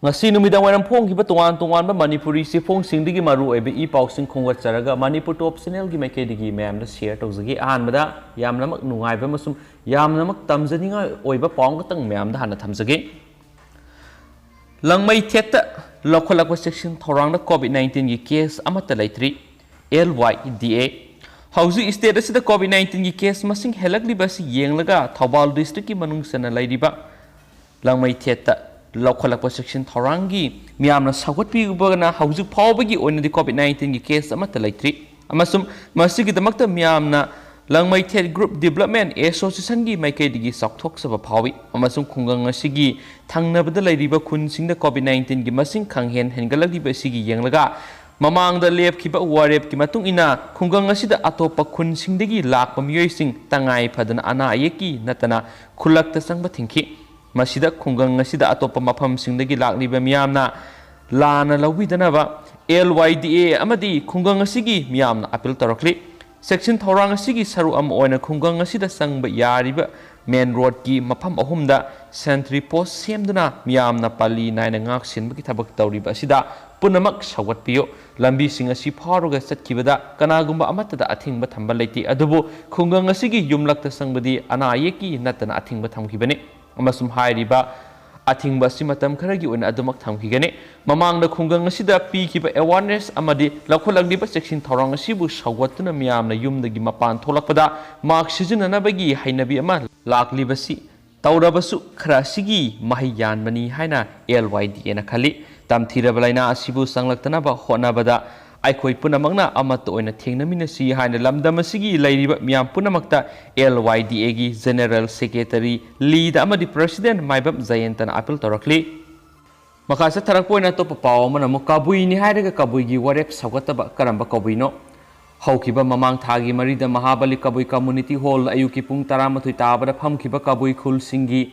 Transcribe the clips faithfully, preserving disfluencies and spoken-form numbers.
ꯉꯁꯤ ꯅꯨꯃꯤꯗꯥꯡ ꯋꯥꯏꯔꯝ ꯐꯣꯡꯈꯤꯕ ꯇꯣꯉꯥꯟ ꯇꯣꯉꯥꯟꯕ ꯃꯅꯤꯄꯨꯔꯤ ꯆꯦꯐꯣꯡꯁꯤꯡꯗꯒꯤ ꯃꯔꯨ ꯑꯣꯏꯕ ꯏ ꯄꯥꯎꯁꯤꯡ ꯈꯣꯝꯒꯠꯆꯔꯒ ꯃꯅꯤꯄꯨꯔ ꯇꯣꯞ ꯆꯦꯅꯦꯜꯒꯤ ꯃꯥꯏꯀꯩꯗꯒꯤ ꯃꯌꯥꯝꯗ ꯁꯤꯌꯔ ꯇꯧꯖꯒꯦ꯫ ꯑꯍꯥꯟꯕꯗ ꯌꯥꯝꯅꯃꯛ ꯅꯨꯡꯉꯥꯏꯕ ꯑꯃꯁꯨꯡ ꯌꯥꯝꯅꯃꯛ ꯇꯝꯖꯅꯤꯡꯉꯥꯏ ꯑꯣꯏꯕ ꯄꯥꯎ ꯑꯃꯈꯛꯇꯪ ꯃꯌꯥꯝꯗ ꯍꯥꯟꯅ ꯊꯝꯖꯒꯦ꯫ ꯂꯪꯃꯩꯊꯦꯠꯇ ꯂꯧꯈꯠꯂꯛꯄ ꯆꯦꯛꯁꯤꯟ ꯊꯧꯔꯥꯡꯗ ꯀꯣꯚꯤꯗ ꯅꯥꯏꯟꯇꯤꯟꯒꯤ ꯀꯦꯁ ꯑꯃꯠꯇ ꯂꯩꯇ꯭ꯔꯤ꯫ ꯑꯦꯜ ꯋꯥꯏ ꯗꯤ ꯑꯦ꯫ ꯍꯧꯖꯤꯛ ꯁ꯭ꯇꯦꯠ ꯑꯁꯤꯗ ꯀꯣꯚꯤꯗ ꯅꯥꯏꯟꯇꯤꯟꯒꯤ ꯀꯦꯁ ꯃꯁꯤꯡ ꯍꯦꯜꯂꯛꯂꯤꯕ ꯑꯁꯤ ꯌꯦꯡꯂꯒ ꯊꯧꯕꯥꯜ ꯗꯤꯁꯇ꯭ꯔꯤꯛꯀꯤ ꯃꯅꯨꯡ ꯆꯟꯅ ꯂꯩꯔꯤꯕ ꯂꯪꯃꯩꯊꯦꯠꯇ ꯂꯧꯈꯠꯂꯛꯄ ꯆꯦꯛꯁꯤꯟ ꯊꯧꯔꯥꯡꯒꯤ ꯃꯤꯌꯥꯝꯅ ꯁꯧꯒꯠꯄꯤꯕꯅ ꯍꯧꯖꯤꯛ ꯐꯥꯎꯕꯒꯤ ꯑꯣꯏꯅꯗꯤ ꯀꯣꯚꯤꯗ ꯅꯥꯏꯟꯇꯤꯟꯒꯤ ꯀꯦꯁ ꯑꯃꯠꯇ ꯂꯩꯇ꯭ꯔꯤ꯫ ꯑꯃꯁꯨꯡ ꯃꯁꯤꯒꯤꯗꯃꯛꯇ ꯃꯤꯌꯥꯝꯅ ꯂꯪꯃꯩꯊꯦꯠ ꯒ꯭ꯔꯨꯞ ꯗꯤꯕ꯭ꯂꯞꯃꯦꯟ ꯑꯦꯁꯣꯁꯤꯌꯦꯁꯟꯒꯤ ꯃꯥꯏꯀꯩꯗꯒꯤ ꯆꯥꯎꯊꯣꯛꯆꯕ ꯐꯥꯎꯏ꯫ ꯑꯃꯁꯨꯡ ꯈꯨꯡꯒꯪ ꯑꯁꯤꯒꯤ ꯊꯪꯅꯕꯗ ꯂꯩꯔꯤꯕ ꯈꯨꯟꯁꯤꯡꯗ ꯀꯣꯚꯤꯗ ꯅꯥꯏꯟꯇꯤꯟꯒꯤ ꯃꯁꯤꯡ ꯈꯪꯍꯦꯟ ꯍꯦꯟꯒꯠꯂꯛꯂꯤꯕ ꯑꯁꯤꯒꯤ ꯌꯦꯡꯂꯒ ꯃꯃꯥꯡꯗ ꯂꯦꯞꯈꯤꯕ ꯋꯥꯔꯦꯞꯀꯤ ꯃꯇꯨꯡ ꯏꯟꯅ ꯈꯨꯡꯒꯪ ꯑꯁꯤꯗ ꯑꯇꯣꯞꯄ ꯈꯨꯟꯁꯤꯡꯗꯒꯤ ꯂꯥꯛꯄ ꯃꯤꯑꯣꯏꯁꯤꯡ ꯇꯉꯥꯏ ꯐꯗꯅ ꯑꯅꯥ ꯑꯌꯦꯛꯀꯤ ꯅꯠꯇꯅ ꯈꯨꯜꯂꯛꯇ ꯆꯪꯕ ꯊꯤꯡꯈꯤ꯫ ꯃꯁꯤꯗ ꯈꯨꯡꯒꯪ ꯑꯁꯤꯗ ꯑꯇꯣꯞꯄ ꯃꯐꯝꯁꯤꯡꯗꯒꯤ ꯂꯥꯛꯂꯤꯕ ꯃꯤꯌꯥꯝꯅ ꯂꯥꯟꯅ ꯂꯧꯕꯤꯗꯅꯕ ꯑꯦꯜ ꯋꯥꯏ ꯗꯤ ꯑꯦ ꯑꯃꯗꯤ ꯈꯨꯡꯒꯪ ꯑꯁꯤꯒꯤ ꯃꯤꯌꯥꯝꯅ ꯑꯄꯤꯜ ꯇꯧꯔꯛꯂꯤ꯫ ꯆꯦꯛꯁꯤꯟ ꯊꯧꯔꯥꯡ ꯑꯁꯤꯒꯤ ꯁꯔꯨꯛ ꯑꯃ ꯑꯣꯏꯅ ꯈꯨꯡꯒꯪ ꯑꯁꯤꯗ ꯆꯪꯕ ꯌꯥꯔꯤꯕ ꯃꯦꯟ ꯔꯣꯗꯀꯤ ꯃꯐꯝ ꯑꯍꯨꯝꯗ ꯁꯦꯟꯇ꯭ꯔꯤ ꯄꯣꯁ ꯁꯦꯝꯗꯨꯅ ꯃꯤꯌꯥꯝꯅ ꯄꯜꯂꯤ ꯅꯥꯏꯅ ꯉꯥꯛ ꯁꯦꯟꯕꯒꯤ ꯊꯕꯛ ꯇꯧꯔꯤꯕ ꯑꯁꯤꯗ ꯄꯨꯝꯅꯃꯛ ꯁꯧꯒꯠꯄꯤꯌꯨ꯫ ꯂꯝꯕꯤꯁꯤꯡ ꯑꯁꯤ ꯐꯥꯎꯔꯒ ꯆꯠꯈꯤꯕꯗ ꯀꯅꯥꯒꯨꯝꯕ ꯑꯃꯠꯇꯗ ꯑꯊꯤꯡꯕ ꯊꯝꯕ ꯂꯩꯇꯦ, ꯑꯗꯨꯕꯨ ꯈꯨꯡꯒꯪ ꯑꯁꯤꯒꯤ ꯌꯨꯝꯂꯛꯇ ꯆꯪꯕꯗꯤ ꯑꯅꯥ ꯑꯌꯦꯛꯀꯤ ꯅꯠꯇꯅ ꯑꯊꯤꯡꯕ ꯊꯝꯈꯤꯕꯅꯤ꯫ ꯑꯃꯁꯨꯡ ꯍꯥꯏꯔꯤꯕ ꯑꯊꯤꯡꯕ ꯑꯁꯤ ꯃꯇꯝ ꯈꯔꯒꯤ ꯑꯣꯏꯅ ꯑꯗꯨꯃꯛ ꯊꯝꯈꯤꯒꯅꯤ꯫ ꯃꯃꯥꯡꯗ ꯈꯨꯡꯒꯪ ꯑꯁꯤꯗ ꯄꯤꯈꯤꯕ ꯑꯦꯋꯥꯔꯅꯦꯁ ꯑꯃꯗꯤ ꯂꯧꯈꯠꯂꯛꯂꯤꯕ ꯆꯦꯛꯁꯤꯟ ꯊꯧꯔꯥꯡ ꯑꯁꯤꯕꯨ ꯁꯧꯒꯠꯇꯨꯅ ꯃꯤꯌꯥꯝꯅ ꯌꯨꯝꯗꯒꯤ ꯃꯄꯥꯟ ꯊꯣꯛꯂꯛꯄꯗ ꯃꯥꯛꯁ ꯁꯤꯖꯤꯟꯅꯅꯕꯒꯤ ꯍꯩꯅꯕꯤ ꯑꯃ ꯂꯥꯛꯂꯤꯕꯁꯤ ꯇꯧꯔꯕꯁꯨ ꯈꯔ ꯑꯁꯤꯒꯤ ꯃꯍꯩ ꯌꯥꯟꯕꯅꯤ ꯍꯥꯏꯅ ꯑꯦꯜ ꯋꯥꯏ ꯗꯤ ꯑꯦꯅ ꯈꯜꯂꯤ꯫ ꯇꯝꯊꯤꯔꯕ ꯂꯥꯏꯅꯥ ꯑꯁꯤꯕꯨ ꯆꯪꯂꯛꯇꯅꯕ ꯍꯣꯠꯅꯕꯗ ꯑꯩꯈꯣꯏ ꯄꯨꯝꯅꯃꯛꯅ ꯑꯃꯠꯇ ꯑꯣꯏꯅ ꯊꯦꯡꯅꯃꯤꯟꯅꯁꯤ ꯍꯥꯏꯅ ꯂꯝꯗꯝ ꯑꯁꯤꯒꯤ ꯂꯩꯔꯤꯕ ꯃꯤꯌꯥꯝ ꯄꯨꯝꯅꯃꯛꯇ ꯑꯦꯜ ꯋꯥꯏ ꯗꯤ ꯑꯦꯒꯤ ꯖꯦꯅꯦꯔꯦꯜ ꯁꯦꯀ꯭ꯔꯦꯇꯔꯤ ꯂꯤꯗ ꯑꯃꯗꯤ ꯄ꯭ꯔꯁꯤꯗꯦꯟꯠ ꯃꯥꯏꯕꯝ ꯖꯌꯟꯇꯅ ꯑꯥꯄꯤꯜ ꯇꯧꯔꯛꯂꯤ꯫ ꯃꯈꯥ ꯆꯠꯊꯔꯛꯄ ꯑꯣꯏꯅ ꯑꯇꯣꯞꯄ ꯄꯥꯎ ꯑꯃꯅ ꯑꯃꯨꯛ ꯀꯕꯨꯏꯅꯤ ꯍꯥꯏꯔꯒ ꯀꯕꯨꯏꯒꯤ ꯋꯥꯔꯦꯞ ꯁꯧꯒꯠꯇꯕ ꯀꯔꯝꯕ ꯀꯕꯨꯏꯅꯣ? ꯍꯧꯈꯤꯕ ꯃꯃꯥꯡ ꯊꯥꯒꯤ ꯃꯔꯤꯗ ꯃꯍꯥꯕꯂꯤ ꯀꯕꯨꯏ ꯀꯝꯃꯨꯅꯤꯇꯤ ꯍꯣꯜ ꯑꯌꯨꯛꯀꯤ ꯄꯨꯡ ꯇꯔꯥꯃꯥꯊꯣꯏ ꯇꯥꯕꯗ ꯐꯝꯈꯤꯕ ꯀꯕꯨꯏ ꯈꯨꯜꯁꯤꯡꯒꯤ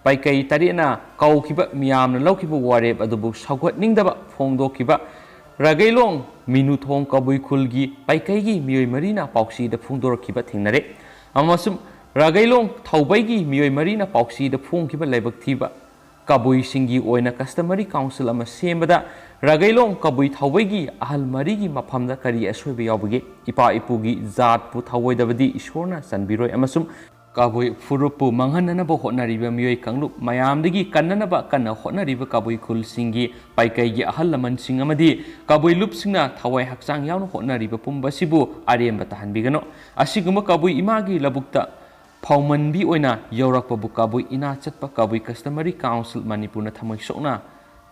ꯄꯥꯏꯀꯩ ꯇꯔꯦꯠꯅ ꯀꯧꯈꯤꯕ ꯃꯤꯌꯥꯝꯅ ꯂꯧꯈꯤꯕ ꯋꯥꯔꯦꯞ ꯑꯗꯨꯕꯨ ꯁꯧꯒꯠꯅꯤꯡꯗꯕ ꯐꯣꯡꯗꯣꯛꯈꯤꯕ ꯔꯥꯒꯩꯂꯣꯡ ꯃꯤꯅꯨꯊꯣꯡ ꯀꯕꯨꯏ ꯈꯨꯜꯒꯤ ꯄꯥꯏꯀꯩꯒꯤ ꯃꯤꯑꯣꯏ ꯃꯔꯤꯅ ꯄꯥꯎꯁꯤꯗ ꯐꯣꯡꯗꯣꯔꯛꯈꯤꯕ ꯊꯦꯡꯅꯔꯦ꯫ ꯑꯃꯁꯨꯡ ꯔꯥꯒꯩꯂꯣꯡ ꯊꯧꯕꯩꯒꯤ ꯃꯤꯑꯣꯏ ꯃꯔꯤꯅ ꯄꯥꯎꯁꯤꯗ ꯐꯣꯡꯈꯤꯕ ꯂꯥꯏꯕꯛ ꯊꯤꯕ ꯀꯕꯨꯏꯁꯤꯡꯒꯤ ꯑꯣꯏꯅ customary council ꯑꯃ ꯁꯦꯝꯕꯗ ꯔꯥꯒꯩꯂꯣꯡ ꯀꯕꯨꯏ ꯊꯥꯎꯕꯩꯒꯤ ꯑꯍꯜ ꯃꯔꯤꯒꯤ ꯃꯐꯝꯗ ꯀꯔꯤ ꯑꯁꯣꯏꯕ ꯌꯥꯎꯕꯒꯦ? ꯏꯄꯥ ꯏꯄꯨꯒꯤ ꯖꯥꯠꯄꯨ ꯊꯥꯎꯑꯣꯏꯗꯕꯗꯤ ꯏꯁꯣꯔꯅ ꯆꯟꯕꯤꯔꯣꯏ ꯑꯃꯁꯨꯡ ꯀꯕꯨꯏ ꯐꯨꯔꯨꯞꯄꯨ ꯃꯥꯡꯍꯟꯅꯅꯕ ꯍꯣꯠꯅꯔꯤꯕ ꯃꯤꯑꯣꯏ ꯀꯥꯡꯂꯨꯞ ꯃꯌꯥꯝꯗꯒꯤ ꯀꯟꯅꯅꯕ ꯀꯟꯅ ꯍꯣꯠꯅꯔꯤꯕ ꯀꯕꯨꯏ ꯈꯨꯜꯁꯤꯡꯒꯤ ꯄꯥꯏꯀꯩꯒꯤ ꯑꯍꯜ ꯂꯃꯟꯁꯤꯡ ꯑꯃꯗꯤ ꯀꯕꯨꯏ ꯂꯨꯞꯁꯤꯡꯅ ꯊꯋꯥꯏ ꯍꯛꯆꯥꯡ ꯌꯥꯎꯅ ꯍꯣꯠꯅꯔꯤꯕ ꯄꯨꯝꯕꯁꯤꯕꯨ ꯑꯔꯦꯝꯕ ꯇꯥꯍꯟꯕꯤꯒꯅꯨ꯫ ꯑꯁꯤꯒꯨꯝꯕ ꯀꯕꯨꯏ ꯏꯃꯥꯒꯤ ꯂꯧꯕꯨꯛꯇ ꯐꯥꯎꯃꯟꯕꯤ ꯑꯣꯏꯅ ꯌꯧꯔꯛꯄꯕꯨ ꯀꯕꯨꯏ ꯏꯅꯥ ꯆꯠꯄ ꯀꯕꯨꯏ customary council ꯃꯅꯤꯄꯨꯔꯅ ꯊꯃꯣꯏ ꯁꯣꯛꯅ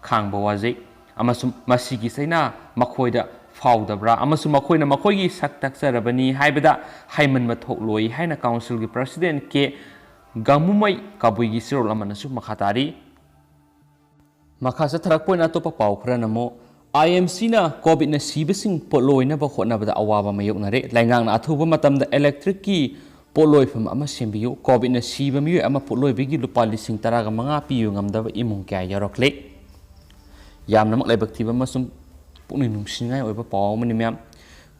ꯈꯥꯡꯕ ꯋꯥꯖꯩ꯫ ꯑꯃꯁꯨꯡ ꯃꯁꯤꯒꯤ ꯆꯩꯅꯥ ꯃꯈꯣꯏꯗ ꯐꯥꯎꯗꯕ꯭ꯔꯥ? ꯑꯃꯁꯨꯡ ꯃꯈꯣꯏꯅ ꯃꯈꯣꯏꯒꯤ ꯁꯛ ꯇꯥꯛꯆꯔꯕꯅꯤ ꯍꯥꯏꯕꯗ ꯍꯥꯏꯃꯟꯕ ꯊꯣꯛꯂꯣꯏ ꯍꯥꯏꯅ councilꯒꯤ president ꯀꯦ ꯒꯥꯃꯨꯃꯩ ꯀꯕꯨꯏꯒꯤ ꯆꯦꯔꯣꯜ ꯑꯃꯅꯁꯨ ꯃꯈꯥ ꯇꯥꯔꯤ꯫ ꯃꯈꯥ ꯆꯠꯊꯔꯛꯄ ꯑꯣꯏꯅ ꯑꯇꯣꯞꯄ ꯄꯥꯎ ꯈꯔꯅ ꯑꯃꯨꯛ, IMCꯅ COVIDꯅ ꯁꯤꯕꯁꯤꯡ ꯄꯣꯠꯂꯣꯏꯅꯕ ꯍꯣꯠꯅꯕꯗ ꯑꯋꯥꯕ ꯃꯥꯌꯣꯛꯅꯔꯦ꯫ ꯂꯩꯉꯥꯛꯅ ꯑꯊꯨꯕ ꯃꯇꯝꯗ electricꯀꯤ ꯄꯣꯠꯂꯣꯏꯐꯝ ꯑꯃ ꯁꯦꯝꯕꯤꯌꯨ꯫ COVIDꯅ ꯁꯤꯕ ꯃꯤꯑꯣꯏ ꯑꯃ ꯄꯣꯠꯂꯣꯏꯕꯒꯤ ꯂꯨꯄꯥ ꯂꯤꯁꯤꯡ ꯇꯔꯥꯒ ꯃꯉꯥ ꯄꯤꯕ ꯉꯝꯗꯕ ꯏꯃꯨꯡ ꯀꯌꯥ ꯌꯥꯎꯔꯛꯂꯦ꯫ ꯌꯥꯝꯅꯃꯛ ꯂꯥꯏꯕꯛ ꯊꯤꯕ ꯑꯃꯁꯨꯡ ꯄꯨꯛꯅꯤꯡ ꯅꯨꯡꯁꯤꯅꯤꯡꯉꯥꯏ ꯑꯣꯏꯕ ꯄꯥꯎ ꯑꯃꯅꯤ, ꯃꯌꯥꯝ꯫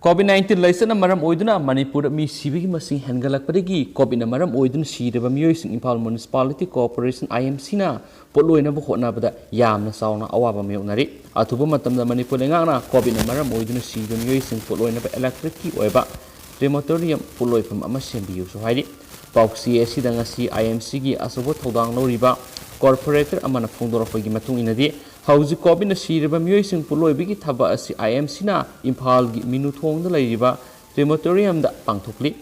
COVID nineteen ꯂꯥꯏꯆꯠꯅ ꯃꯔꯝ ꯑꯣꯏꯗꯨꯅ ꯃꯅꯤꯄꯨꯔꯗ ꯃꯤ ꯁꯤꯕꯒꯤ ꯃꯁꯤꯡ ꯍꯦꯟꯒꯠꯂꯛꯄꯗꯒꯤ COVIDꯅ ꯃꯔꯝ ꯑꯣꯏꯗꯨꯅ ꯁꯤꯔꯕ ꯃꯤꯑꯣꯏꯁꯤꯡ ꯏꯝꯐꯥꯜ Municipality Corporation, IMCꯅ ꯄꯣꯠꯂꯣꯏꯅꯕ ꯍꯣꯠꯅꯕꯗ ꯌꯥꯝꯅ ꯆꯥꯎꯅ ꯑꯋꯥꯕ ꯃꯥꯌꯣꯛꯅꯔꯤ꯫ ꯑꯊꯨꯕ ꯃꯇꯝꯗ ꯃꯅꯤꯄꯨꯔ ꯂꯩꯉꯥꯛꯅ COVIDꯅ ꯃꯔꯝ ꯑꯣꯏꯗꯨꯅ ꯁꯤꯕ ꯃꯤꯑꯣꯏꯁꯤꯡ ꯄꯣꯠꯂꯣꯏꯅꯕ electricꯀꯤ ꯑꯣꯏꯕ crematorium ꯄꯣꯠꯂꯣꯏꯐꯝ ꯑꯃ ꯁꯦꯝꯕꯤꯌꯨꯁꯨ ꯍꯥꯏꯔꯤ꯫ ꯄꯥꯎꯆꯦ ꯑꯁꯤꯗ ꯉꯁꯤ IMCꯒꯤ ꯑꯆꯧꯕ ꯊꯧꯗꯥꯡ ꯂꯧꯔꯤꯕ corporator ꯑꯃꯅ ꯐꯣꯡꯗꯣꯔꯛꯄꯒꯤ ꯃꯇꯨꯡ ꯏꯟꯅꯗꯤ, ꯍꯧꯖꯤꯛ COVIDꯅ ꯁꯤꯔꯕ ꯃꯤꯑꯣꯏꯁꯤꯡ ꯄꯣꯠꯂꯣꯏꯕꯒꯤ ꯊꯕꯛ ꯑꯁꯤ IMCꯅ ꯏꯝꯐꯥꯜꯒꯤ ꯃꯤꯅꯨꯊꯣꯡꯗ ꯂꯩꯔꯤꯕ crematoriumꯗ ꯄꯥꯡꯊꯣꯛꯂꯤ꯫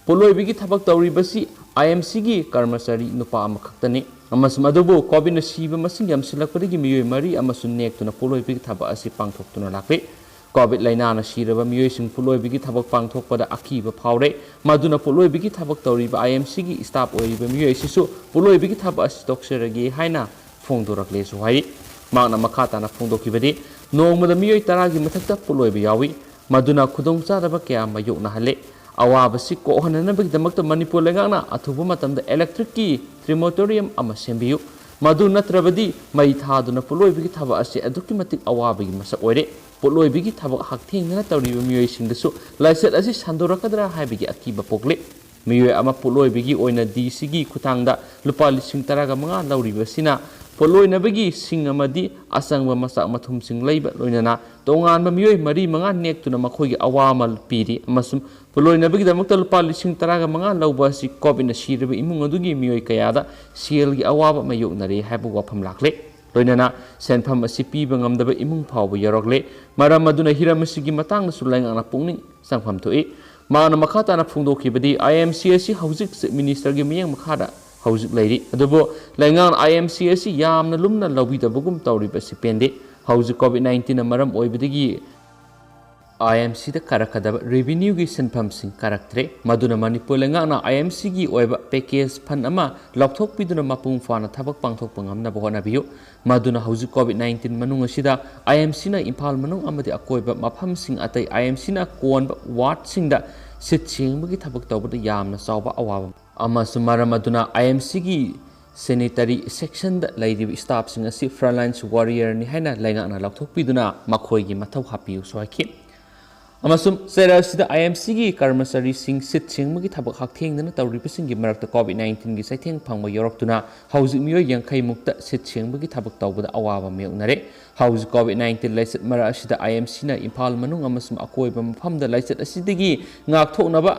ꯄꯣꯠꯂꯣꯏꯕꯒꯤ ꯊꯕꯛ ꯇꯧꯔꯤꯕꯁꯤ IMCꯒꯤ ꯀꯔꯃꯆꯥꯔꯤ ꯅꯨꯄꯥ ꯑꯃꯈꯛꯇꯅꯤ ꯑꯃꯁꯨꯡ ꯑꯗꯨꯕꯨ COVIDꯅ ꯁꯤꯕ ꯃꯁꯤꯡ ꯌꯥꯝꯁꯤꯜꯂꯛꯄꯗꯒꯤ ꯃꯤꯑꯣꯏ ꯃꯔꯤ ꯑꯃꯁꯨ ꯅꯦꯛꯇꯨꯅ ꯄꯣꯠꯂꯣꯏꯕꯒꯤ ꯊꯕꯛ ꯑꯁꯤ ꯄꯥꯡꯊꯣꯛꯇꯨꯅ ꯂꯥꯛꯂꯤ꯫ COVID ꯂꯥꯏꯅꯥꯅ ꯁꯤꯔꯕ ꯃꯤꯑꯣꯏꯁꯤꯡ ꯄꯣꯠꯂꯣꯏꯕꯒꯤ ꯊꯕꯛ ꯄꯥꯡꯊꯣꯛꯄꯗ ꯑꯀꯤꯕ ꯐꯥꯎꯔꯦ꯫ ꯃꯗꯨꯅ ꯄꯣꯠꯂꯣꯏꯕꯒꯤ ꯊꯕꯛ ꯇꯧꯔꯤꯕ IMCꯒꯤ staff ꯑꯣꯏꯔꯤꯕ ꯃꯤꯑꯣꯏ ꯑꯁꯤꯁꯨ ꯄꯣꯠꯂꯣꯏꯕꯒꯤ ꯊꯕꯛ ꯑꯁꯤ ꯇꯣꯛꯆꯔꯒꯦ ꯍꯥꯏꯅ ꯐꯣꯡꯗꯣꯔꯛꯂꯦꯁꯨ ꯍꯥꯏꯔꯤ꯫ ꯃꯍꯥꯛꯅ ꯃꯈꯥ ꯇꯥꯅ ꯐꯣꯡꯗꯣꯛꯈꯤꯕꯗꯤ, ꯅꯣꯡꯃꯗ ꯃꯤꯑꯣꯏ ꯇꯔꯥꯒꯤ ꯃꯊꯛꯇ ꯄꯣꯠꯂꯣꯏꯕ ꯌꯥꯎꯏ꯫ ꯃꯗꯨꯅ ꯈꯨꯗꯣꯡꯆꯥꯗꯕ ꯀꯌꯥ ꯃꯥꯌꯣꯛꯅꯍꯜꯂꯦ꯫ ꯑꯋꯥꯕꯁꯤ ꯀꯣꯛꯍꯟꯅꯅꯕꯒꯤꯗꯃꯛꯇ ꯃꯅꯤꯄꯨꯔ ꯂꯩꯉꯥꯛꯅ ꯑꯊꯨꯕ ꯃꯇꯝꯗ electricꯀꯤ crematorium ꯑꯃ ꯁꯦꯝꯕꯤꯌꯨ꯫ ꯃꯗꯨ ꯅꯠꯇ꯭ꯔꯕꯗꯤ ꯃꯩ ꯊꯥꯗꯨꯅ ꯄꯣꯠꯂꯣꯏꯕꯒꯤ ꯊꯕꯛ ꯑꯁꯤ ꯑꯗꯨꯛꯀꯤ ꯃꯇꯤꯛ ꯑꯋꯥꯕꯒꯤ ꯃꯁꯛ ꯑꯣꯏꯔꯦ꯫ ꯄꯣꯠꯂꯣꯏꯕꯒꯤ ꯊꯕꯛ ꯍꯛꯊꯦꯡꯅꯅ ꯇꯧꯔꯤꯕ ꯃꯤꯑꯣꯏꯁꯤꯡꯗꯁꯨ ꯂꯥꯏꯆꯠ ꯑꯁꯤ ꯁꯟꯗꯣꯔꯛꯀꯗ꯭ꯔꯥ ꯍꯥꯏꯕꯒꯤ ꯑꯀꯤꯕ ꯄꯣꯛꯂꯦ꯫ ꯃꯤꯑꯣꯏ ꯑꯃ ꯄꯣꯠꯂꯣꯏꯕꯒꯤ ꯑꯣꯏꯅ DCꯒꯤ ꯈꯨꯠꯊꯥꯡꯗ ꯂꯨꯄꯥ ꯂꯤꯁꯤꯡ ꯇꯔꯥꯒ ꯃꯉꯥ ꯂꯧꯔꯤꯕꯁꯤꯅ ꯄꯣꯠꯂꯣꯏꯅꯕꯒꯤ ꯁꯤꯡ ꯑꯃꯗꯤ ꯑꯆꯪꯕ ꯃꯆꯥꯛ ꯃꯊꯨꯝꯁꯤꯡ ꯂꯩꯕ, ꯂꯣꯏꯅꯅ ꯇꯣꯉꯥꯟꯕ ꯃꯤꯑꯣꯏ ꯃꯔꯤ ꯃꯉꯥ ꯅꯦꯛꯇꯨꯅ ꯃꯈꯣꯏꯒꯤ ꯑꯋꯥꯃꯜ ꯄꯤꯔꯤ ꯑꯃꯁꯨꯡ ꯄꯣꯠꯂꯣꯏꯅꯕꯒꯤꯗꯃꯛꯇ ꯂꯨꯄꯥ ꯂꯤꯁꯤꯡ ꯇꯔꯥꯒ ꯃꯉꯥ ꯂꯧꯕ ꯑꯁꯤ ꯀꯣꯚꯤꯗꯅ ꯁꯤꯔꯕ ꯏꯃꯨꯡ ꯑꯗꯨꯒꯤ ꯃꯤꯑꯣꯏ ꯀꯌꯥꯗ ꯁꯦꯜꯒꯤ ꯑꯋꯥꯕ ꯃꯥꯌꯣꯛꯅꯔꯦ ꯍꯥꯏꯕ ꯋꯥꯐꯝ ꯂꯥꯛꯂꯦ꯫ ꯂꯣꯏꯅꯅ ꯁꯦꯟꯐꯝ ꯑꯁꯤ ꯄꯤꯕ ꯉꯝꯗꯕ ꯏꯃꯨꯡ ꯐꯥꯎꯕ ꯌꯥꯎꯔꯛꯂꯦ꯫ ꯃꯔꯝ ꯑꯗꯨꯅ ꯍꯤꯔꯝ ꯑꯁꯤꯒꯤ ꯃꯇꯥꯡꯗꯁꯨ ꯂꯩꯉꯥꯛꯅ ꯄꯨꯛꯅꯤꯡ ꯆꯪꯐꯝ ꯊꯣꯛꯏ꯫ ꯃꯍꯥꯛꯅ ꯃꯈꯥ ꯇꯥꯅ ꯐꯣꯡꯗꯣꯛꯈꯤꯕꯗꯤ, ꯑꯥꯏ ꯑꯦꯝ ꯁꯤ ꯑꯁꯤ ꯍꯧꯖꯤꯛ ꯆꯤꯐ ꯃꯤꯅꯤꯁꯇꯔꯒꯤ ꯃꯤꯠꯌꯦꯡ ꯃꯈꯥꯗ ꯍꯧꯖꯤꯛ ꯂꯩꯔꯤ꯫ ꯑꯗꯨꯕꯨ ꯂꯩꯉꯥꯛꯅ ꯑꯥꯏ ꯑꯦꯝ ꯁꯤ ꯑꯁꯤ ꯌꯥꯝꯅ ꯂꯨꯝꯅ ꯂꯧꯕꯤꯗꯕꯒꯨꯝ ꯇꯧꯔꯤꯕ ꯑꯁꯤ ꯄꯦꯟꯗꯦ꯫ ꯍꯧꯖꯤꯛ ꯀꯣꯚꯤꯗ ꯅꯥꯏꯟꯇꯤꯟꯅ ꯃꯔꯝ ꯑꯣꯏꯕꯗꯒꯤ ꯑꯥꯏ ꯑꯦꯝ ꯁꯤꯗ ꯀꯥꯔꯛꯀꯗꯕ ꯔꯦꯚꯤꯅ꯭ꯌꯨꯒꯤ ꯁꯦꯟꯐꯝꯁꯤꯡ ꯀꯥꯔꯛꯇ꯭ꯔꯦ꯫ ꯃꯗꯨꯅ ꯃꯅꯤꯄꯨꯔ ꯂꯩꯉꯥꯛꯅ ꯑꯥꯏ ꯑꯦꯝ ꯁꯤꯒꯤ ꯑꯣꯏꯕ ꯄꯦꯀꯦꯖ ꯐꯟ ꯑꯃ ꯂꯧꯊꯣꯛꯄꯤꯗꯨꯅ ꯃꯄꯨꯡ ꯐꯥꯅ ꯊꯕꯛ ꯄꯥꯡꯊꯣꯛꯄ ꯉꯝꯅꯕ ꯍꯣꯠꯅꯕꯤꯌꯨ꯫ ꯃꯗꯨꯅ ꯍꯧꯖꯤꯛ ꯀꯣꯚꯤꯗ ꯅꯥꯏꯟꯇꯤꯟ ꯃꯅꯨꯡ ꯑꯁꯤꯗ ꯑꯥꯏ ꯑꯦꯝ ꯁꯤꯅ ꯏꯝꯐꯥꯜ ꯃꯅꯨꯡ ꯑꯃꯗꯤ ꯑꯀꯣꯏꯕ ꯃꯐꯝꯁꯤꯡ ꯑꯇꯩ ꯑꯥꯏ ꯑꯦꯝ ꯁꯤꯅ ꯀꯣꯟꯕ ꯋꯥꯔꯗꯁꯤꯡꯗ ꯁꯤꯠ ꯁꯦꯡꯕꯒꯤ ꯊꯕꯛ ꯇꯧꯕꯗ ꯌꯥꯝꯅ ꯆꯥꯎꯕ ꯑꯋꯥꯕ ꯑꯃꯁꯨꯡ ꯃꯔꯝ ꯑꯗꯨꯅ ꯑꯥꯏ ꯑꯦꯝ ꯁꯤꯒꯤ ꯁꯦꯅꯤꯇꯔꯤ ꯁꯦꯛꯁꯟꯗ ꯂꯩꯔꯤꯕ ꯁ꯭ꯇꯥꯐꯁꯤꯡ ꯑꯁꯤ frontline warriorꯅꯤ ꯍꯥꯏꯅ ꯂꯩꯉꯥꯛꯅ ꯂꯧꯊꯣꯛꯄꯤꯗꯨꯅ ꯃꯈꯣꯏꯒꯤ ꯃꯊꯧ ꯍꯥꯞꯄꯤꯌꯨꯁꯨ ꯍꯥꯏꯈꯤ꯫ ꯑꯃꯁꯨꯡ ꯆꯩꯔꯥꯛ ꯑꯁꯤꯗ ꯑꯥꯏ ꯑꯦꯝ ꯁꯤꯒꯤ ꯀꯔꯃꯆꯥꯔꯤꯁꯤꯡ ꯁꯤꯠ ꯁꯦꯡꯕꯒꯤ ꯊꯕꯛ ꯍꯛꯊꯦꯡꯅꯅ ꯇꯧꯔꯤꯕꯁꯤꯡꯒꯤ ꯃꯔꯛꯇ ꯀꯣꯚꯤꯗ ꯅꯥꯏꯟꯇꯤꯟꯒꯤ ꯆꯩꯊꯦꯡ ꯐꯪꯕ ꯌꯥꯎꯔꯛꯇꯨꯅ ꯍꯧꯖꯤꯛ ꯃꯤꯑꯣꯏ ꯌꯥꯡꯈꯩ ꯃꯨꯛꯇ ꯁꯤꯠ ꯁꯦꯡꯕꯒꯤ ꯊꯕꯛ ꯇꯧꯕꯗ ꯑꯋꯥꯕ ꯃꯥꯌꯣꯛꯅꯔꯦ꯫ ꯍꯧꯖꯤꯛ ꯀꯣꯚꯤꯗ ꯅꯥꯏꯟꯇꯤꯟ ꯂꯥꯏꯆꯠ ꯃꯔꯛ ꯑꯁꯤꯗ ꯑꯥꯏ ꯑꯦꯝ ꯁꯤꯅ ꯏꯝꯐꯥꯜ ꯃꯅꯨꯡ ꯑꯃꯁꯨꯡ ꯑꯀꯣꯏꯕ ꯃꯐꯝꯗ ꯂꯥꯏꯆꯠ ꯑꯁꯤꯗꯒꯤ ꯉꯥꯛꯊꯣꯛꯅꯕ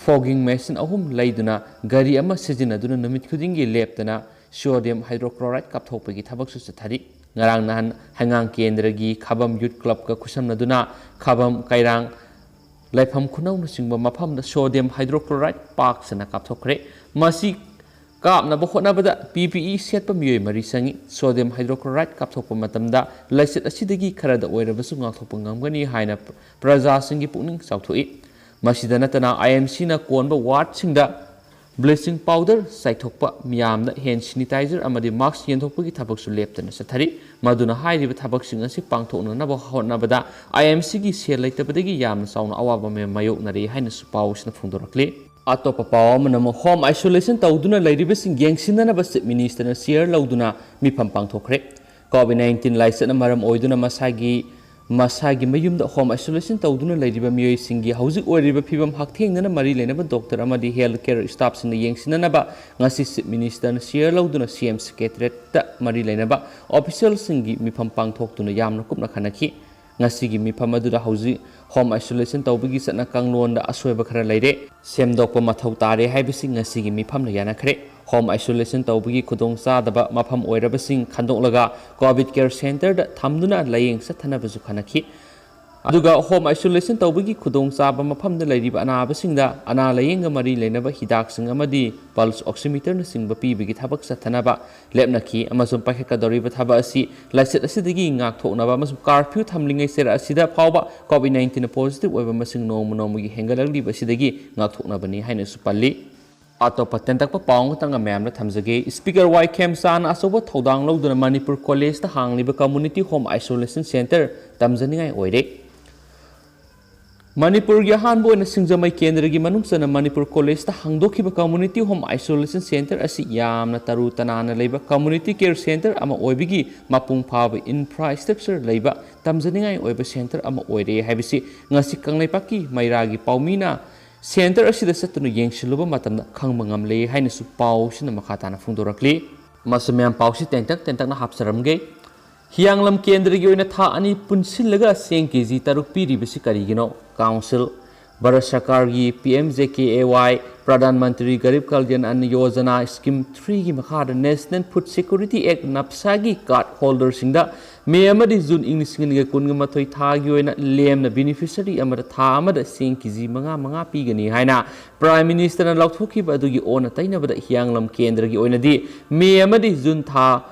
fogging machine ꯑꯍꯨꯝ ꯂꯩꯗꯨꯅ ꯒꯥꯔꯤ ꯑꯃ ꯁꯤꯖꯤꯟꯅꯗꯨꯅ ꯅꯨꯃꯤꯠ ꯈꯨꯗꯤꯡꯒꯤ ꯂꯦꯞꯇꯅ sodium hydrochloride ꯀꯥꯞꯊꯣꯛꯄꯒꯤ ꯊꯕꯛꯁꯨ ꯆꯠꯊꯔꯤ꯫ ꯉꯔꯥꯡ ꯅꯍꯥꯟ ꯍꯩꯉꯥꯡ ꯀꯦꯟꯗ꯭ꯔꯒꯤ ꯈꯥꯕꯝ ꯌꯨꯠ ꯀ꯭ꯂꯕꯀ ꯈꯨꯠꯁꯝꯅꯗꯨꯅ ꯈꯥꯕꯝ, ꯀꯩꯔꯥꯡ, ꯂꯥꯏꯐꯝ ꯈꯨꯅꯧꯅꯆꯤꯡꯕ ꯃꯐꯝꯗ sodium hydrochloride ꯄꯥꯛ ꯁꯟꯅ ꯀꯥꯞꯊꯣꯛꯈ꯭ꯔꯦ꯫ ꯃꯁꯤ ꯀꯥꯞꯅꯕ ꯍꯣꯠꯅꯕꯗ ꯄꯤ ꯄꯤ ꯏ ꯁꯦꯠꯄ ꯃꯤꯑꯣꯏ ꯃꯔꯤ ꯆꯪꯏ꯫ Sodium hydrochloride ꯀꯥꯞꯊꯣꯛꯄ ꯃꯇꯝꯗ ꯂꯥꯏꯆꯠ ꯑꯁꯤꯗꯒꯤ ꯈꯔꯗ ꯑꯣꯏꯔꯕꯁꯨ ꯉꯥꯛꯊꯣꯛꯄ ꯉꯝꯒꯅꯤ ꯍꯥꯏꯅ ꯄ꯭ꯔꯖꯥꯁꯤꯡꯒꯤ ꯄꯨꯛꯅꯤꯡ ꯆꯥꯎꯊꯣꯛꯏ꯫ ꯃꯁꯤꯗ ꯅꯠꯇꯅ, ꯑꯥꯏ ꯑꯦꯝ ꯁꯤꯅ ꯀꯣꯟꯕ ꯋꯥꯔꯗꯁꯤꯡꯗ bleaching powder ꯆꯥꯏꯊꯣꯛꯄ, ꯃꯤꯌꯥꯝꯗ hand sanitizer ꯑꯃꯗꯤ mask ꯌꯦꯟꯊꯣꯛꯄꯒꯤ ꯊꯕꯛꯁꯨ ꯂꯦꯞꯇꯅ ꯆꯠꯊꯔꯤ꯫ ꯃꯗꯨꯅ ꯍꯥꯏꯔꯤꯕ ꯊꯕꯛꯁꯤꯡ ꯑꯁꯤ ꯄꯥꯡꯊꯣꯛꯅꯅꯕ ꯍꯣꯠꯅꯕꯗ ꯑꯥꯏ ꯑꯦꯝ ꯁꯤꯒꯤ ꯁꯦꯜ ꯂꯩꯇꯕꯗꯒꯤ ꯌꯥꯝꯅ ꯆꯥꯎꯅ ꯑꯋꯥꯕ ꯃꯥꯌꯣꯛꯅꯔꯤ ꯍꯥꯏꯅꯁꯨ ꯄꯥꯎ ꯑꯁꯤꯅ ꯐꯣꯡꯗꯣꯔꯛꯂꯤ꯫ ꯑꯇꯣꯞꯄ ꯄꯥꯎ ꯑꯃꯅ ꯑꯃꯨꯛ home isolation ꯇꯧꯗꯨꯅ ꯂꯩꯔꯤꯕꯁꯤꯡ ꯌꯦꯡꯁꯤꯟꯅꯅꯕ Chief Minister ꯅ chair ꯂꯧꯗꯨꯅ ꯃꯤꯐꯝ ꯄꯥꯡꯊꯣꯛꯈ꯭ꯔꯦ꯫ ꯀꯣꯚꯤꯗ ꯅꯥꯏꯟꯇꯤꯟ ꯂꯥꯏꯆꯠꯅ ꯃꯔꯝ ꯑꯣꯏꯗꯨꯅ ꯃꯁꯥꯒꯤ ꯃꯁꯥꯒꯤ ꯃꯌꯨꯝꯗ home isolation ꯇꯧꯗꯨꯅ ꯂꯩꯔꯤꯕ ꯃꯤꯑꯣꯏꯁꯤꯡꯒꯤ ꯍꯧꯖꯤꯛ ꯑꯣꯏꯔꯤꯕ ꯐꯤꯕꯝ ꯍꯛꯊꯦꯡꯅꯅ ꯃꯔꯤ ꯂꯩꯅꯕ doctor ꯑꯃꯗꯤ health care staffꯁꯤꯡꯅ ꯌꯦꯡꯁꯤꯟꯅꯅꯕ ꯉꯁꯤ Chief Ministerꯅ chair ꯂꯧꯗꯨꯅ C M Secretariatꯇ ꯃꯔꯤ ꯂꯩꯅꯕ officialꯁꯤꯡꯒꯤ ꯃꯤꯐꯝ ꯄꯥꯡꯊꯣꯛꯇꯨꯅ ꯌꯥꯝꯅ ꯀꯨꯞꯅ ꯈꯟꯅꯈꯤ꯫ ꯉꯁꯤꯒꯤ ꯃꯤꯐꯝ ꯑꯗꯨꯗ ꯍꯧꯖꯤꯛ home isolation ꯇꯧꯕꯒꯤ ꯆꯠꯅ ꯀꯥꯡꯂꯣꯟꯗ ꯑꯁꯣꯏꯕ ꯈꯔ ꯂꯩꯔꯦ, ꯁꯦꯝꯗꯣꯛꯄ ꯃꯊꯧ ꯇꯥꯔꯦ ꯍꯥꯏꯕꯁꯤ ꯉꯁꯤꯒꯤ ꯃꯤꯐꯝꯅ ꯌꯥꯅꯈ꯭ꯔꯦ꯫ Home isolation ꯇꯧꯕꯒꯤ ꯈꯨꯗꯣꯡꯆꯥꯗꯕ ꯃꯐꯝ ꯑꯣꯏꯔꯕꯁꯤꯡ ꯈꯟꯗꯣꯛꯂꯒ COVID care centreꯗ ꯊꯝꯗꯨꯅ ꯂꯥꯌꯦꯡ ꯆꯠꯊꯅꯕꯁꯨ ꯈꯟꯅꯈꯤ꯫ ꯑꯗꯨꯒ home isolation ꯇꯧꯕꯒꯤ ꯈꯨꯗꯣꯡꯆꯥꯕ ꯃꯐꯝꯗ ꯂꯩꯔꯤꯕ ꯑꯅꯥꯕꯁꯤꯡꯗ ꯑꯅꯥ ꯂꯥꯌꯦꯡꯒ ꯃꯔꯤ ꯂꯩꯅꯕ ꯍꯤꯗꯥꯛꯁꯤꯡ ꯑꯃꯗꯤ pulse oximeterꯅꯆꯤꯡꯕ ꯄꯤꯕꯒꯤ ꯊꯕꯛ ꯆꯠꯊꯅꯕ ꯂꯦꯞꯅꯈꯤ ꯑꯃꯁꯨꯡ ꯄꯥꯏꯈꯠꯀꯗꯧꯔꯤꯕ ꯊꯕꯛ ꯑꯁꯤ ꯂꯥꯏꯆꯠ ꯑꯁꯤꯗꯒꯤ ꯉꯥꯛꯊꯣꯛꯅꯕ ꯑꯃꯁꯨꯡ curfew ꯊꯝꯂꯤꯉꯩ ꯆꯩꯔꯥꯛ ꯑꯁꯤꯗ ꯐꯥꯎꯕ COVID nineteen positive ꯑꯣꯏꯕ ꯃꯁꯤꯡ ꯅꯣꯡꯃ ꯅꯣꯡꯃꯒꯤ ꯍꯦꯟꯒꯠꯂꯛꯂꯤꯕ ꯑꯁꯤꯗꯒꯤ ꯉꯥꯛꯊꯣꯛꯅꯕꯅꯤ ꯍꯥꯏꯅꯁꯨ ꯄꯜꯂꯤ꯫ ꯑꯇꯣꯞꯄ ꯇꯦꯟꯇꯛꯄ ꯄꯥꯎ ꯑꯃꯇꯪꯒ ꯃꯌꯥꯝꯗ ꯊꯝꯖꯒꯦ꯫ Speaker ꯋꯥꯏ ꯈꯦꯝꯆꯥꯟꯅ ꯑꯆꯧꯕ ꯊꯧꯗꯥꯡ ꯂꯧꯗꯨꯅ ꯃꯅꯤꯄꯨꯔ ꯀꯣꯂꯦꯖꯇ ꯍꯥꯡꯂꯤꯕ community home isolation centre ꯇꯝꯖꯅꯤꯡꯉꯥꯏ ꯑꯣꯏꯔꯦ꯫ ꯃꯅꯤꯄꯨꯔꯒꯤ ꯑꯍꯥꯟꯕ ꯑꯣꯏꯅ ꯁꯤꯡꯖꯃꯩ ꯀꯦꯟꯗ꯭ꯔꯒꯤ ꯃꯅꯨꯡ ꯆꯟꯅ ꯃꯅꯤꯄꯨꯔ ꯀꯣꯂꯦꯖꯇ ꯍꯥꯡꯗꯣꯛꯈꯤꯕ community home isolation centre ꯑꯁꯤ ꯌꯥꯝꯅ ꯇꯔꯨ ꯇꯅꯥꯟꯅ ꯂꯩꯕ community care centre ꯑꯃ ꯑꯣꯏꯕꯒꯤ ꯃꯄꯨꯡ ꯐꯥꯕ infrastructure ꯂꯩꯕ ꯇꯝꯖꯅꯤꯡꯉꯥꯏ ꯑꯣꯏꯕ centre ꯑꯃ ꯑꯣꯏꯔꯦ ꯍꯥꯏꯕꯁꯤ ꯉꯁꯤ ꯀꯪꯂꯩꯄꯥꯛꯀꯤ ꯃꯩꯔꯥꯒꯤ ꯄꯥꯎꯃꯤꯅ centre ꯑꯁꯤꯗ ꯆꯠꯇꯨꯅ ꯌꯦꯡꯁꯤꯜꯂꯨꯕ ꯃꯇꯝꯗ ꯈꯪꯕ ꯉꯝꯂꯦ ꯍꯥꯏꯅꯁꯨ ꯄꯥꯎꯁꯤꯅ ꯃꯈꯥ ꯇꯥꯅ ꯐꯣꯡꯗꯣꯔꯛꯂꯤ꯫ ꯃꯁꯤ ꯃꯌꯥꯝ ꯄꯥꯎꯁꯤ ꯇꯦꯟꯇꯛ ꯇꯦꯟꯇꯛꯅ ꯍꯥꯞꯆꯔꯝꯒꯦ꯫ ꯍꯤꯌꯥꯡꯂꯝ ꯀꯦꯟꯗ꯭ꯔꯒꯤ ꯑꯣꯏꯅ ꯊꯥ ꯑꯅꯤ ꯄꯨꯟꯁꯤꯜꯂꯒ ꯆꯦꯡ ꯀꯦ ꯖꯤ ꯇꯔꯨꯛ ꯄꯤꯔꯤꯕꯁꯤ ꯀꯔꯤꯒꯤꯅꯣ? Council, ꯚꯥꯔꯠ ꯁꯔꯀꯥꯔꯒꯤ P M J K A Y, Pradhan Mantri Garib Kalyan ꯑꯟꯅ Yojana scheme threeꯒꯤ ꯃꯈꯥꯗ National Food Security Act, NAFSAꯒꯤ card holderꯁꯤꯡꯗ ꯃꯦ ꯑꯃꯗꯤ ꯖꯨꯟ ꯏꯪ ꯂꯤꯁꯤꯡ ꯑꯅꯤꯒ ꯀꯨꯟꯒ ꯃꯥꯊꯣꯏ ꯊꯥꯒꯤ ꯑꯣꯏꯅ ꯂꯦꯝꯅ beneficiary ꯑꯃꯗ ꯊꯥ ꯑꯃꯗ ꯆꯦꯡ ꯀꯦ ꯖꯤ ꯃꯉꯥ ꯃꯉꯥ ꯄꯤꯒꯅꯤ ꯍꯥꯏꯅ Prime Ministerꯅ ꯂꯥꯎꯊꯣꯛꯈꯤꯕ ꯑꯗꯨꯒꯤ ꯑꯣꯟꯅ ꯇꯩꯅꯕꯗ ꯍꯤꯌꯥꯡꯂꯝ ꯀꯦꯟꯗ꯭ꯔꯒꯤ ꯑꯣꯏꯅꯗꯤ ꯃꯦ ꯑꯃꯗꯤ ꯖꯨꯟ ꯊꯥ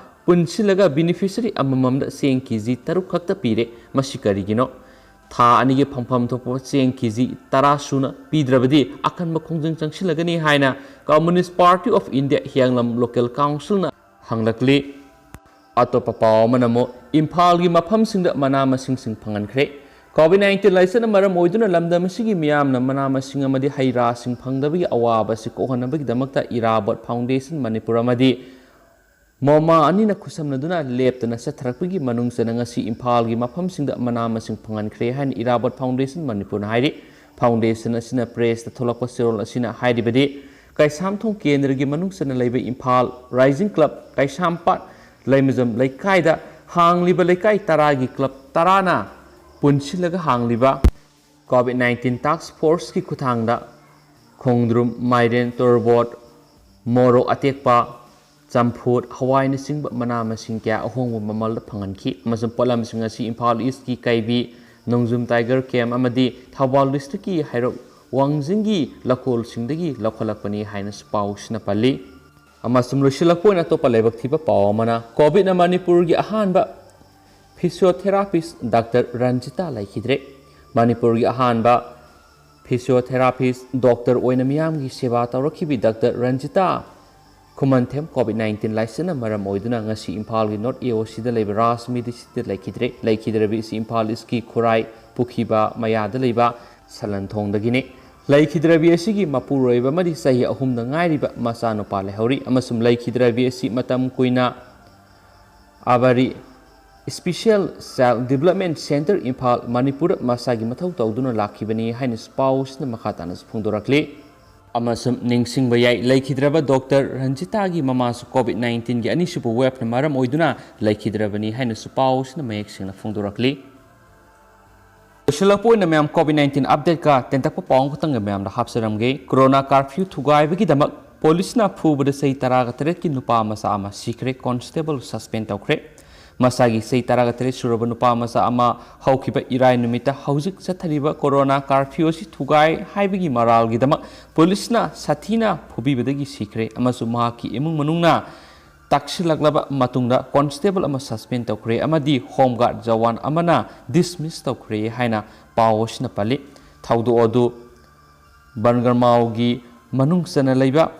ꯄꯨꯟꯁꯤꯜꯂꯒ beneficiary ꯑꯃꯃꯝꯗ ꯆꯦꯡ ꯀꯦ ꯖꯤ ꯇꯔꯨꯛ ꯈꯛꯇ ꯄꯤꯔꯦ꯫ ꯃꯁꯤ ꯀꯔꯤꯒꯤꯅꯣ? ꯊꯥ ꯑꯅꯤꯒꯤ ꯐꯪꯐꯝ ꯊꯣꯛꯄ ꯆꯦꯡ ꯀꯦ ꯖꯤ ꯇꯔꯥ ꯁꯨꯅ ꯄꯤꯗ꯭ꯔꯕꯗꯤ ꯑꯀꯟꯕ ꯈꯣꯡꯖꯪ ꯆꯪꯁꯤꯜꯂꯒꯅꯤ ꯍꯥꯏꯅ Communist Party of India ꯍꯤꯌꯥꯡꯂꯝ Local Councilꯅ ꯍꯪꯂꯛꯂꯤ꯫ ꯑꯇꯣꯞꯄ ꯄꯥꯎ ꯑꯃꯅ ꯑꯃꯨꯛ ꯏꯝꯐꯥꯜꯒꯤ ꯃꯐꯝꯁꯤꯡꯗ ꯃꯅꯥ ꯃꯁꯤꯡꯁꯤꯡ ꯐꯪꯍꯟꯈ꯭ꯔꯦ꯫ COVID nineteen ꯂꯥꯏꯆꯠꯅ ꯃꯔꯝ ꯑꯣꯏꯗꯨꯅ ꯂꯝꯗꯝ ꯑꯁꯤꯒꯤ ꯃꯤꯌꯥꯝꯅ ꯃꯅꯥ ꯃꯁꯤꯡ ꯑꯃꯗꯤ ꯍꯩ ꯔꯥꯁꯤꯡ ꯐꯪꯗꯕꯒꯤ ꯑꯋꯥꯕ ꯑꯁꯤ ꯀꯣꯛꯍꯟꯅꯕꯒꯤꯗꯃꯛꯇ ꯏꯔꯥꯕꯣꯠ Foundation ꯃꯅꯤꯄꯨꯔ ꯑꯃꯗꯤ ꯃꯣꯃꯥ ꯑꯅꯤꯅ ꯈꯨꯠꯁꯝꯅꯗꯨꯅ ꯂꯦꯞꯇꯅ ꯆꯠꯊꯔꯛꯄꯒꯤ ꯃꯅꯨꯡ ꯆꯟꯅ ꯉꯁꯤ ꯏꯝꯐꯥꯜꯒꯤ ꯃꯐꯝꯁꯤꯡꯗ ꯃꯅꯥ ꯃꯁꯤꯡ ꯐꯪꯍꯟꯈ꯭ꯔꯦ ꯍꯥꯏꯅ ꯏꯔꯥꯕꯣꯠ ꯐꯥꯎꯟꯗꯦꯁꯟ ꯃꯅꯤꯄꯨꯔꯅ ꯍꯥꯏꯔꯤ꯫ ꯐꯥꯎꯟꯗꯦꯁꯟ ꯑꯁꯤꯅ ꯄ꯭ꯔꯦꯁꯇ ꯊꯣꯛꯂꯛꯄ ꯆꯦꯔꯣꯜ ꯑꯁꯤꯅ ꯍꯥꯏꯔꯤꯕꯗꯤ, ꯀꯩꯁꯥꯝꯊꯣꯡ ꯀꯦꯟꯗ꯭ꯔꯒꯤ ꯃꯅꯨꯡ ꯆꯟꯅ ꯂꯩꯕ ꯏꯝꯐꯥꯜ ꯔꯥꯏꯖꯤꯡ ꯀ꯭ꯂꯕ ꯀꯩꯁꯥꯝꯄꯥꯠ ꯂꯩꯃꯖꯝ ꯂꯩꯀꯥꯏꯗ ꯍꯥꯡꯂꯤꯕ ꯂꯩꯀꯥꯏ ꯇꯔꯥꯒꯤ ꯀ꯭ꯂꯕ ꯇꯔꯥꯅ ꯄꯨꯟꯁꯤꯜꯂꯒ ꯍꯥꯡꯂꯤꯕ ꯀꯣꯚꯤꯗ ꯅꯥꯏꯟꯇꯤꯟ ꯇꯥꯛꯁ ꯐꯣꯔꯁꯀꯤ ꯈꯨꯠꯊꯥꯡꯗ ꯈꯣꯡꯗ꯭ꯔꯨꯝ, ꯃꯥꯏꯔꯦꯟ, ꯇꯣꯔꯕꯣꯠ, ꯃꯣꯔꯣꯛ ꯑꯇꯦꯛꯄ, ꯆꯝꯐꯨꯠ, ꯍꯋꯥꯏꯅꯆꯤꯡꯕ ꯃꯅꯥ ꯃꯁꯤꯡ ꯀꯌꯥ ꯑꯍꯣꯡꯕ ꯃꯃꯜꯗ ꯐꯪꯍꯟꯈꯤ, ꯑꯃꯁꯨꯡ ꯄꯣꯠꯂꯝꯁꯤꯡ ꯑꯁꯤ ꯏꯝꯐꯥꯜ ꯏꯁꯀꯤ ꯀꯩꯕꯤ, ꯅꯣꯡꯖꯨꯝ ꯇꯥꯏꯒꯔ ꯀꯦꯝ ꯑꯃꯗꯤ ꯊꯧꯕꯥꯜ ꯗꯤꯁꯇ꯭ꯔꯤꯛꯀꯤ ꯍꯩꯔꯣꯛ ꯋꯥꯡꯖꯤꯡꯒꯤ ꯂꯈꯣꯜꯁꯤꯡꯗꯒꯤ ꯂꯧꯈꯠꯂꯛꯄꯅꯤ ꯍꯥꯏꯅꯁꯨ ꯄꯥꯎꯁꯤꯅ ꯄꯜꯂꯤ꯫ ꯑꯃꯁꯨꯡ ꯂꯣꯏꯁꯤꯜꯂꯛꯄ ꯑꯣꯏꯅ ꯑꯇꯣꯞꯄ ꯂꯥꯏꯕꯛ ꯊꯤꯕ ꯄꯥꯎ ꯑꯃꯅ, ꯀꯣꯚꯤꯗꯅ ꯃꯅꯤꯄꯨꯔꯒꯤ ꯑꯍꯥꯟꯕ ꯐꯤꯁꯤꯌꯣꯊꯦꯔꯥꯄꯤꯁ ꯗꯥꯛꯇꯔ ꯔꯟꯖꯤꯇꯥ ꯂꯩꯈꯤꯗ꯭ꯔꯦ꯫ ꯃꯅꯤꯄꯨꯔꯒꯤ ꯑꯍꯥꯟꯕ ꯐꯤꯁꯤꯌꯣꯊꯦꯔꯥꯄꯤꯁ ꯗꯣꯛꯇꯔ ꯑꯣꯏꯅ ꯃꯤꯌꯥꯝꯒꯤ ꯁꯦꯕꯥ ꯇꯧꯔꯛꯈꯤꯕꯤ ꯗꯥꯛꯇꯔ ꯔꯟꯖꯤꯇꯥ ꯈꯨꯃꯟꯊꯦꯝ ꯀꯣꯚꯤꯗ ꯅꯥꯏꯟꯇꯤꯟ ꯂꯥꯏꯆꯠꯅ ꯃꯔꯝ ꯑꯣꯏꯗꯨꯅ ꯉꯁꯤ ꯏꯝꯐꯥꯜꯒꯤ ꯅꯣꯔꯠ ꯑꯦ ꯑꯣ ꯁꯤꯗ ꯂꯩꯕ ꯔꯥꯖ ꯃꯤꯗꯤꯁꯤꯇꯤꯗ ꯂꯩꯈꯤꯗ꯭ꯔꯦ꯫ ꯂꯩꯈꯤꯗ꯭ꯔꯕꯤ ꯑꯁꯤ ꯏꯝꯐꯥꯜ ꯏꯁꯀꯤ ꯈꯨꯔꯥꯏ ꯄꯨꯈꯤꯕ ꯃꯌꯥꯗ ꯂꯩꯕ ꯁꯂꯟꯊꯣꯡꯗꯒꯤꯅꯤ꯫ ꯂꯩꯈꯤꯗ꯭ꯔꯕꯤ ꯑꯁꯤꯒꯤ ꯃꯄꯨꯔꯣꯏꯕ ꯑꯃꯗꯤ ꯆꯍꯤ ꯑꯍꯨꯝꯗ ꯉꯥꯏꯔꯤꯕ ꯃꯆꯥꯅꯨꯄꯥ ꯂꯩꯍꯧꯔꯤ, ꯑꯃꯁꯨꯡ ꯂꯩꯈꯤꯗ꯭ꯔꯕꯤ ꯑꯁꯤ ꯃꯇꯝ ꯀꯨꯏꯅ ꯑꯕꯥꯔꯤ special child development centre Imphal ꯃꯅꯤꯄꯨꯔꯗ ꯃꯁꯥꯒꯤ ꯃꯊꯧ ꯇꯧꯗꯨꯅ ꯂꯥꯛꯈꯤꯕꯅꯤ ꯍꯥꯏꯅꯁꯨ ꯄꯥꯎꯁꯤꯅ ꯃꯈꯥ ꯇꯥꯅꯁꯨ ꯐꯣꯡꯗꯣꯔꯛꯂꯤ꯫ ꯑꯃꯁꯨꯡ ꯅꯤꯡꯁꯤꯡꯕ ꯌꯥꯏ, ꯂꯩꯈꯤꯗ꯭ꯔꯕ ꯗꯣꯛꯇꯔ ꯔꯟꯖꯤꯇꯥꯒꯤ ꯃꯃꯥꯁꯨ ꯀꯣꯚꯤꯗ ꯅꯥꯏꯟꯇꯤꯟꯒꯤ ꯑꯅꯤꯁꯨꯕ ꯋꯦꯕꯅ ꯃꯔꯝ ꯑꯣꯏꯗꯨꯅ ꯂꯩꯈꯤꯗ꯭ꯔꯕꯅꯤ ꯍꯥꯏꯅꯁꯨ ꯄꯥꯎꯁꯤꯅ ꯃꯌꯦꯛ ꯁꯦꯡꯅ ꯐꯣꯡꯗꯣꯔꯛꯂꯤ꯫ ꯂꯣꯏꯁꯤꯜꯂꯛꯄ ꯑꯣꯏꯅ ꯃꯌꯥꯝ ꯀꯣꯚꯤꯗ ꯅꯥꯏꯟꯇꯤꯟ ꯑꯞꯗꯦꯠꯀ ꯇꯦꯟꯇꯛꯄ ꯄꯥꯎ ꯑꯃꯈꯛꯇꯪꯒ ꯃꯌꯥꯝꯗ ꯍꯥꯞꯆꯔꯝꯒꯦ꯫ ꯀꯣꯔꯣꯅꯥ ꯀꯥꯔꯐ꯭ꯌꯨ ꯊꯨꯒꯥꯏꯕꯒꯤꯗꯃꯛ ꯄꯨꯂꯤꯁꯅ ꯐꯨꯕꯗ ꯆꯍꯤ ꯇꯔꯥꯒ ꯇꯔꯦꯠꯀꯤ ꯅꯨꯄꯥ ꯃꯆꯥ ꯑꯃ ꯁꯤꯈ꯭ꯔꯦ, ꯀꯣꯟꯁꯇꯦꯕꯜ ꯁꯁꯄꯦꯟ ꯇꯧꯈ꯭ꯔꯦ꯫ ꯃꯁꯥꯒꯤ ꯆꯍꯤ ꯇꯔꯥꯒ ꯇꯔꯦꯠ ꯁꯨꯔꯕ ꯅꯨꯄꯥ ꯃꯆꯥ ꯑꯃ ꯍꯧꯈꯤꯕ ꯏꯔꯥꯏ ꯅꯨꯃꯤꯠꯇ ꯍꯧꯖꯤꯛ ꯆꯠꯊꯔꯤꯕ ꯀꯣꯔꯣꯅꯥ ꯀꯥꯔꯐ꯭ꯌꯨ ꯑꯁꯤ ꯊꯨꯒꯥꯏ ꯍꯥꯏꯕꯒꯤ ꯃꯔꯥꯜꯒꯤꯗꯃꯛ ꯄꯨꯂꯤꯁꯅ ꯁꯥꯊꯤꯅ ꯐꯨꯕꯤꯕꯗꯒꯤ ꯁꯤꯈ꯭ꯔꯦ, ꯑꯃꯁꯨꯡ ꯃꯍꯥꯛꯀꯤ ꯏꯃꯨꯡ ꯃꯅꯨꯡꯅ ꯇꯛꯁꯤꯜꯂꯛꯂꯕ ꯃꯇꯨꯡꯗ ꯀꯣꯟꯁꯇꯦꯕꯜ ꯑꯃ ꯁꯁꯄꯦꯟ ꯇꯧꯈ꯭ꯔꯦ ꯑꯃꯗꯤ ꯍꯣꯝ ꯒꯥꯔꯗ ꯖꯋꯥꯟ ꯑꯃꯅ ꯗꯤꯁꯃꯤꯁ ꯇꯧꯈ꯭ꯔꯦ ꯍꯥꯏꯅ ꯄꯥꯎ ꯑꯁꯤꯅ ꯄꯜꯂꯤ꯫ ꯊꯧꯗꯣꯛ ꯑꯗꯨ ꯕꯟꯒꯔꯃꯥꯎꯒꯤ ꯃꯅꯨꯡ ꯆꯟꯅ ꯂꯩꯕ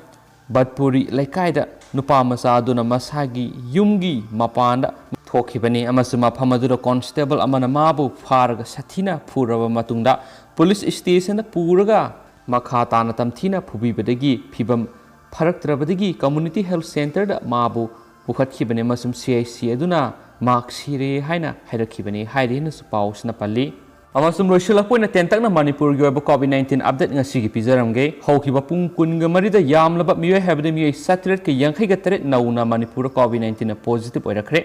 ꯕꯠꯄꯨꯔꯤ ꯂꯩꯀꯥꯏꯗ ꯅꯨꯄꯥ ꯃꯆꯥ ꯑꯗꯨꯅ ꯃꯁꯥꯒꯤ ꯌꯨꯝꯒꯤ ꯃꯄꯥꯟꯗ ꯊꯣꯛꯈꯤꯕꯅꯤ, ꯑꯃꯁꯨꯡ ꯃꯐꯝ ꯑꯗꯨꯗ ꯀꯣꯟꯁꯇꯦꯕꯜ ꯑꯃꯅ ꯃꯥꯕꯨ ꯐꯥꯔꯒ ꯁꯥꯊꯤꯅ ꯐꯨꯔꯕ ꯃꯇꯨꯡꯗ ꯄꯨꯂꯤꯁ ꯁ꯭ꯇꯦꯁꯟꯗ ꯄꯨꯔꯒ ꯃꯈꯥ ꯇꯥꯅ ꯇꯝꯊꯤꯅ ꯐꯨꯕꯤꯕꯗꯒꯤ ꯐꯤꯕꯝ ꯐꯔꯛꯇ꯭ꯔꯕꯗꯒꯤ ꯀꯝꯃ꯭ꯌꯨꯅꯤꯇꯤ ꯍꯦꯜꯊ ꯁꯦꯟꯇꯔꯗ ꯃꯥꯕꯨ ꯄꯨꯈꯠꯈꯤꯕꯅꯤ ꯑꯃꯁꯨꯡ C I C ꯑꯗꯨꯅ ꯃꯍꯥꯛ ꯁꯤꯔꯦ ꯍꯥꯏꯅ ꯍꯥꯏꯔꯛꯈꯤꯕꯅꯤ ꯍꯥꯏꯔꯤ ꯍꯥꯏꯅꯁꯨ ꯄꯥꯎ ꯑꯁꯤꯅ ꯄꯜꯂꯤ꯫ ꯑꯃꯁꯨꯡ ꯂꯣꯏꯁꯤꯜꯂꯛꯄ ꯑꯣꯏꯅ ꯇꯦꯟꯇꯛꯅ ꯃꯅꯤꯄꯨꯔꯒꯤ ꯑꯣꯏꯕ COVID nineteen update ꯉꯁꯤꯒꯤ ꯄꯤꯖꯔꯝꯒꯦ꯫ ꯍꯧꯈꯤꯕ ꯄꯨꯡ ꯀꯨꯟꯒ ꯃꯔꯤꯗ ꯌꯥꯝꯂꯕ ꯃꯤꯑꯣꯏ ꯍꯥꯏꯕꯗꯤ ꯃꯤꯑꯣꯏ ꯆꯥꯇ꯭ꯔꯦꯠꯀ ꯌꯥꯡꯈꯩꯒ ꯇꯔꯦꯠ ꯅꯧꯅ ꯃꯅꯤꯄꯨꯔꯗ COVID nineteenꯅ positive ꯑꯣꯏꯔꯛꯈ꯭ꯔꯦ꯫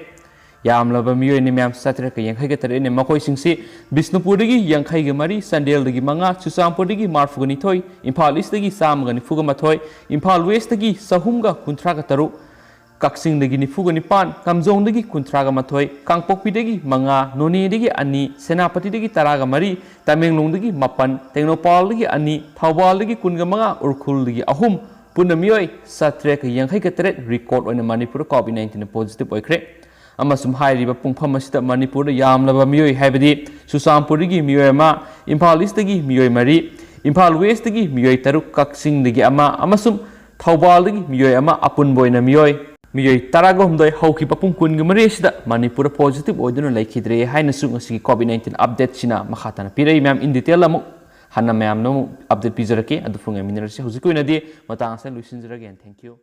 ꯌꯥꯝꯂꯕ ꯃꯤꯑꯣꯏꯅꯤ ꯃꯌꯥꯝ, ꯆꯥꯇ꯭ꯔꯦꯠꯀ ꯌꯥꯡꯈꯩꯒ ꯇꯔꯦꯠꯅꯤ꯫ ꯃꯈꯣꯏꯁꯤꯡꯁꯤ ꯕꯤꯁꯅꯨꯄꯨꯔꯗꯒꯤ ꯌꯥꯡꯈꯩꯒ ꯃꯔꯤ, ꯆꯥꯟꯗꯦꯜꯗꯒꯤ ꯃꯉꯥ, ꯆꯨꯔꯆꯥꯟꯄꯨꯔꯗꯒꯤ ꯃꯔꯤꯐꯨꯒ ꯅꯤꯊꯣꯏ, ꯏꯝꯐꯥꯜ ꯏꯁꯇꯒꯤ ꯆꯥꯝꯃꯒ ꯅꯤꯐꯨꯒ ꯃꯥꯊꯣꯏ, ꯏꯝꯐꯥꯜ ꯋꯦꯁꯇꯒꯤ ꯆꯍꯨꯝꯒ ꯀꯨꯟꯊ꯭ꯔꯥꯒ ꯇꯔꯨꯛ, ꯀꯛꯆꯤꯡꯗꯒꯤ ꯅꯤꯐꯨꯒ ꯅꯤꯄꯥꯟ, ꯀꯥꯝꯖꯣꯡꯗꯒꯤ ꯀꯨꯟꯊ꯭ꯔꯥꯒ ꯃꯥꯊꯣꯏ, ꯀꯥꯡꯄꯣꯛꯄꯤꯗꯒꯤ ꯃꯉꯥ, ꯅꯣꯅꯦꯗꯒꯤ ꯑꯅꯤ, ꯁꯦꯅꯥꯄꯇꯤꯗꯒꯤ ꯇꯔꯥꯒ ꯃꯔꯤ, ꯇꯃꯦꯡꯂꯣꯡꯗꯒꯤ ꯃꯥꯄꯟ, ꯇꯦꯡꯅꯧꯄꯜꯗꯒꯤ ꯑꯅꯤ, ꯊꯧꯕꯥꯜꯗꯒꯤ ꯀꯨꯟꯒ ꯃꯉꯥ, ꯎꯈ꯭ꯔꯨꯜꯗꯒꯤ ꯑꯍꯨꯝ, ꯄꯨꯟꯅ ꯃꯤꯑꯣꯏ ꯆꯥꯇ꯭ꯔꯦꯠꯀ ꯌꯥꯡꯈꯩꯒ ꯇꯔꯦꯠ record ꯑꯣꯏꯅ ꯃꯅꯤꯄꯨꯔꯗ COVID nineteenꯅ positive ꯑꯣꯏꯈ꯭ꯔꯦ꯫ ꯑꯃꯁꯨꯡ ꯍꯥꯏꯔꯤꯕ ꯄꯨꯡꯐꯝ ꯑꯁꯤꯗ ꯃꯅꯤꯄꯨꯔꯗ ꯌꯥꯝꯂꯕ ꯃꯤꯑꯣꯏ ꯍꯥꯏꯕꯗꯤ ꯆꯨꯔꯆꯥꯟꯄꯨꯔꯗꯒꯤ ꯃꯤꯑꯣꯏ ꯑꯃ, ꯏꯝꯐꯥꯜ ꯏꯁꯇꯒꯤ ꯃꯤꯑꯣꯏ ꯃꯔꯤ, ꯏꯝꯐꯥꯜ ꯋꯦꯁꯇꯒꯤ ꯃꯤꯑꯣꯏ ꯇꯔꯨꯛ, ꯀꯛꯆꯤꯡꯗꯒꯤ ꯑꯃ ꯑꯃꯁꯨꯡ ꯊꯧꯕꯥꯜꯗꯒꯤ ꯃꯤꯑꯣꯏ ꯑꯃ, ꯑꯄꯨꯟꯕ ꯑꯣꯏꯅ ꯃꯤꯑꯣꯏ, ꯃꯤꯑꯣꯏ ꯇꯔꯥꯒ ꯍꯨꯝꯗꯣꯏ ꯍꯧꯈꯤꯕ ꯄꯨꯡ ꯀꯨꯟꯒ ꯃꯔꯤ ꯑꯁꯤꯗ ꯃꯅꯤꯄꯨꯔꯗ positive ꯑꯣꯏꯗꯨꯅ ꯂꯩꯈꯤꯗ꯭ꯔꯦ ꯍꯥꯏꯅꯁꯨ ꯉꯁꯤꯒꯤ COVID nineteen updateꯁꯤꯅ ꯃꯈꯥ ꯇꯥꯅ ꯄꯤꯔꯛꯏ꯫ ꯃꯌꯥꯝ, in detail ꯑꯃꯨꯛ ꯍꯟꯅ ꯃꯌꯥꯝꯗ ꯑꯃꯨꯛ update ꯄꯤꯖꯔꯛꯀꯦ꯫ ꯑꯗꯨ ꯐꯨꯡ ꯌꯦꯡꯃꯤꯟꯅꯔꯁꯤ꯫ ꯍꯧꯖꯤꯛꯀꯤ ꯑꯣꯏꯅꯗꯤ ꯃꯇꯥꯡ ꯑꯁꯤꯗ ꯂꯣꯏꯁꯤꯟꯖꯔꯒꯦ꯫ Thank you꯫